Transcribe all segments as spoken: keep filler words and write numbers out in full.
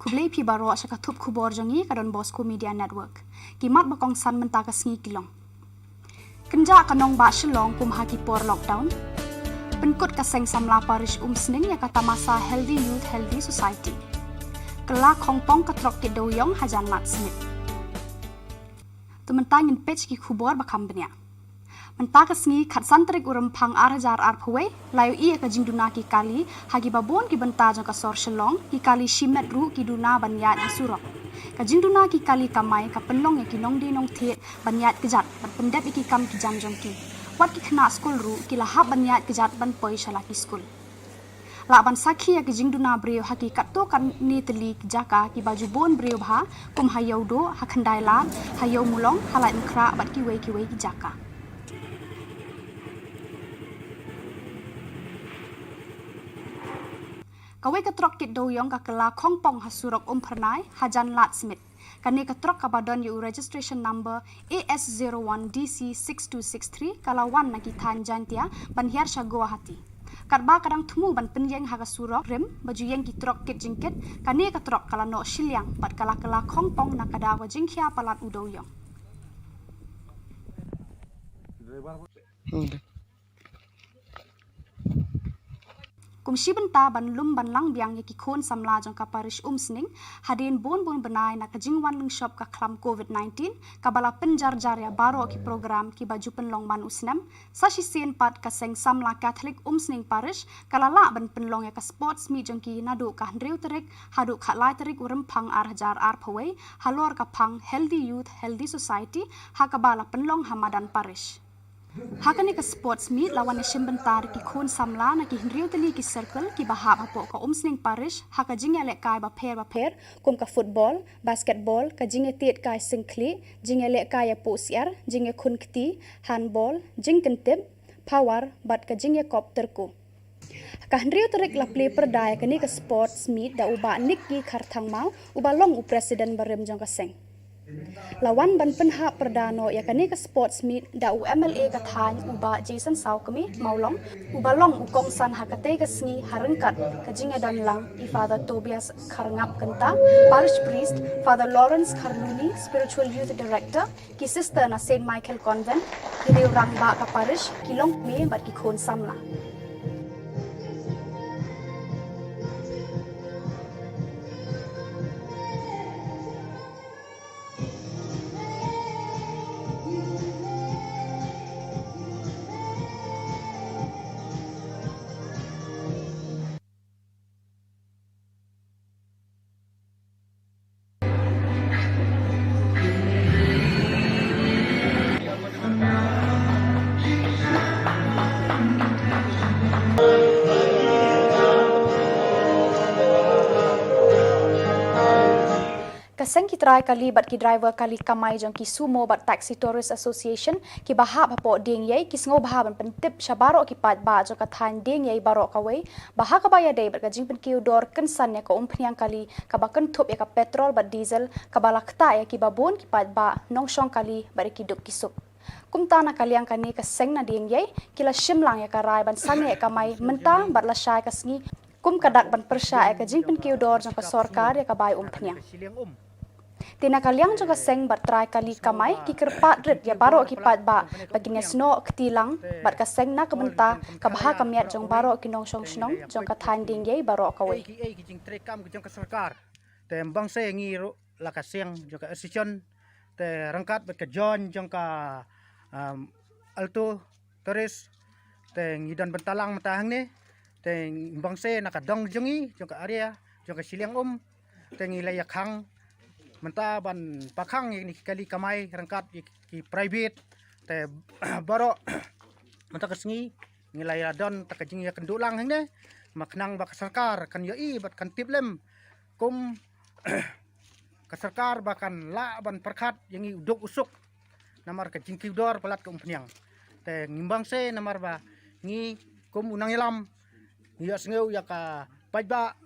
Khublei phi baroh sha ka thup khubor jong ngi ka Don Bosco Media Network. Ki mat ba kongsan mynta ka sngi ki long: Kynjah ka nongbah Shillong kum ha ki por lockdown. Pynkut ka seng samla parish Umsning ïa ka tamasa Healthy Youth, Healthy Society. Kylla khongpong ka trok kit dewiong hajan lad smit. To mynta ngin peit ki khubor ba kham bniah. Mynta ka sngi khatsan tarik u Rymphang ar hajar arphew wei, la ïohi ïa ka jingduna ki kali ha ki babun ki bynta jong ka sor Shillong, ki kali shimet ruh ki duna ban ïaid ha surok. Ka jingduna ki kali kamai ka pynlong ïa ki nongdie nongthied ban ïaid kjat, ban pyndep ïa ki kam ki jam jong ki. Wat ki khynnah skul ruh ki la hap ban ïaid kjat ban poi sha la ki skul. Lah ban sakhi ïa ki jingduna briew ha ki katto katne tylli ki jaka ki ba ju bun briew bha, kum ha Ïewduh, ha Khyndailad, ha Ïewmawlong, ha Laitumkhrah bad kiwei kiwei ki jaka. Kawei ka trok kit dewiong ka kylla khongpong ha surok Umphyrnai hajan lad smit. Kane ka trok kaba don ïa u registration number A S zero one D C six two six three ka la wan na ki thaiñ Jaintia ban hiar sha Guwahati. Katba ka dang thmu ban pynïeng ha ka surok rim ba ju ïeng ki trok kit jingkit, kane ka trok ka la noh shiliang bad ka la kylla khongpong na ka daw ka jingkhia palat u dewiong. Kum shi bynta ban lum ban lang biang ïa ki khun samla jong ka parish Umsning, hadien bun bun bnai na ka jingwan lyngshop ka khlam covid nineteen, kaba la pynjar jar ïa baroh ki program kiba ju pynlong man u snem, sa shisien pat ka seng samla Catholic Umsning Parish ka la lah ban pynlong ïa ka sports meet jong ki naduh ka hynriew tarik haduh khatlai tarik u Rymphang ar hajar arphew wei, halor ka phang Healthy Youth, Healthy Society, ha kaba la pynlong ha madan parish. Ha kane ka sports meet la wan ïashim bynta da ki khun samla na ki hynriew tylli ki circle kiba hap hapoh ka Umsning Parish ha ka jingïalehkai bapher bapher, kum ka football, basketball, ka jingïatied kai syngkhlieh, jingïalehkai ïapuh syiar, jingïakhun kti, handball, jingkyntip, power bad ka jingïakop tyrku. Ka hynriew tarik la plie pyrda ïa kane ka sports meet da u Bah Nicky Kharthangmaw, uba long u president barim jong ka seng. La wan ban pynhap pyrda noh ïa kane ka sports meet da u M L A ka thaiñ, u Bah Jason Sawkmie Mawlong, uba long u kongsan ha katei ka sngi ha ryngkat ka jingïadon lang i Father Tobias Kharngap Kynta, Parish Priest, Father Lawrence Kharluni, Spiritual Youth Director, ki sister na Saint Michael Convent, ki riew rangbah ka parish, ki longkmie bad ki khun samla. Ka seng ki trai kali bad ki driver kali kamai jong ki Sumo bad Taxi Tourist Association kiba hap hapoh Diengiei ki sngewbha ban pyntip sha baroh ki paidbah jong ka thaiñ Diengiei baroh kawei ba ha kaba ïadei bad ka jingpynkiew dor kynsan ïa ka umphniang kali kaba kynthup ïa ka petrol bad diesel kaba la ktah ïa kiba bun ki paidbah, nongshong kali bad ïa ki duk ki suk. Kumta na ka liang kane ka seng na Diengiei ki la shim lang ïa ka rai ban sangeh kamai mynta bad lashai ka sngi kum ka dak ban pyrshah ïa ka jingpynkiew dor jong ka sorkar ïa ka bai umphniang. Te na ka liang jong ka seng bad trai kali kamai ki kyrpad rit ïa baroh ki paidbah ba kin ïasnoh kti lang bad ka seng na ka bynta ka bha ka miat jong baroh ki nongshong shnong jong ka thaiñ Diengiei baroh kawei. Ki ei ki jingtrei kam ki jong ka sorkar. Te ym bang se ngi ruh la ka seng jong ka association te ryngkat bad ka join jong ka, um, Alto Tourist, te ngi don bynta lang mynta hangne. Te ym bang se na ka dong jong ngi, jong ka area, jong ka shiliang um, te ngi la ïakhang mynta ban pakhang ïa kine ki kali kamai ryngkat ïa ki private. Te baroh mynta ka sngi ngi la ïa don ta ka jingïakynduh lang hangne, ma khnang ba ka sorkar kan ïohi bad kan tip lem, kum ka sorkar ba kan lah ban pyrkhat ïa ngi u duk u suk namar ka jingkiew dor palat ka umphniang. Te ngim bang se namar ba ngi kum u nongïalam ngi ïohsngew ïa ka paidbah,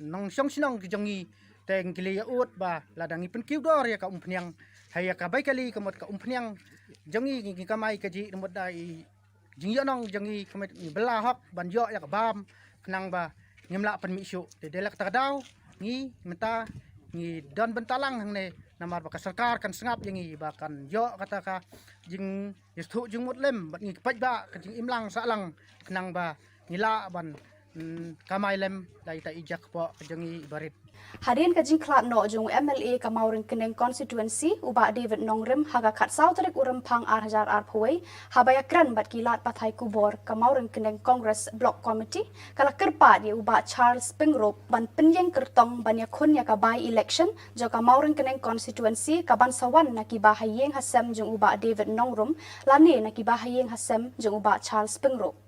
nongshong shnong ki jong ngi, te ngi la ïa ud ba lada ngi pynkiew dor ïa ka umphniang, ha ïa ka bai kali ka mut ka umphniang jong ngi ngi kamai kajih namut da i jingïohnong jong ngi ka mut ngi bylla hok ban ïoh ïa ka bam, khnang ba ngim lah pynmih shuh. Te dei la kata ka daw Ngi mynta ngi don bynta lang hangne namar ba ka sorkar kan sngap ïa ngi ba kan ïoh kata ka jing ïathuh jingmut lem bad ngi peit ba ka jingim lang sahlang khnang ba ngi lah ban mm, kamai lem da ita i jak po ka jong ngi i barit. Hadien ka jingkhlad noh jong u M L A ka Mawryngkneng constituency u Bah David Nongrum ha ka khatsaw tarik u Rymphang ar hajar arphew wei, haba ïakren bad ki lad pathai khubor ka Mawryngkneng Congress Block Committee, ka la kyrpad ïa u Bah Charles Pyngrope ban pynïeng kyrtong ban ïakhun ïa ka by election jong ka Mawryngkneng constituency ka ban sa wan na ki ba ha ïing ha sem jong u Bah David Nongrum lane na ki ba ha ïing ha sem jong u Bah Charles Pyngrope.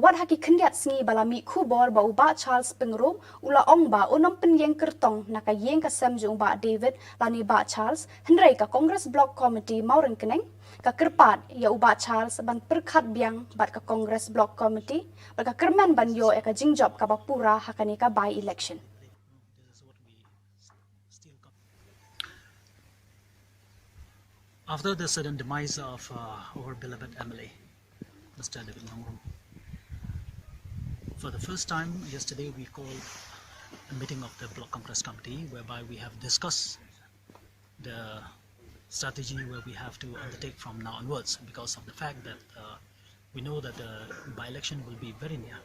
Wat ha ki khyndiat sngi ba la mih khubor ba u Bah Charles Pyngrope u la ong ba un ym pynïeng kyrtong na ka ïing ka sem jong u Bah David lane Bah Charles, hynrei ka Congress Block Committee Mawryngkneng ka kyrpad ïa u Bah Charles ban pyrkhat biang bad ka Congress Block Committee bad ka kyrmen ban ïoh ïa ka jingjop kaba pura ha kane ka by election. After the sudden demise of uh, our beloved M L A, Mister David Nongrum, for the first time yesterday we called a meeting of the Block Congress Committee whereby we have discussed the strategy where we have to undertake from now onwards because of the fact that uh, we know that the by-election will be very near.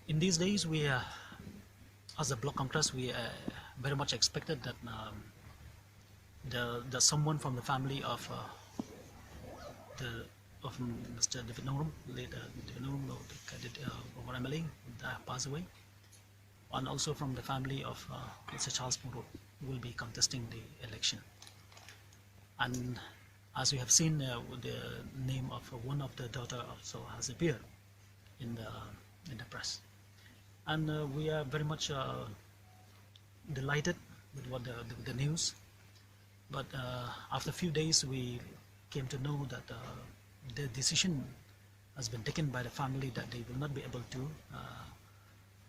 In these days, we, uh, as a Block Congress, we uh, very much expected that um, the, the someone from the family of uh, the of Mister David Nongrum, late uh, David Nongrum, the candidate uh, our M L A, uh, passed away, and also from the family of uh, Mister Charles Pyngrope will be contesting the election. And as we have seen, uh, the name of one of the daughter also has appeared in the in the press, and uh, we are very much uh, delighted with what the, the, the news. But uh, after a few days, we came to know that uh, the decision has been taken by the family that they will not be able to uh,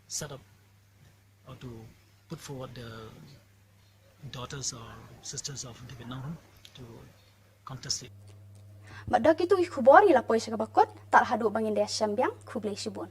set up or to put forward the daughters or sisters of David Nongrum to contest it. Bad da kitu ki khubor ngi la poi sha kaba kut, tad haduh ba ngin da ïashem biang, khublei shibun.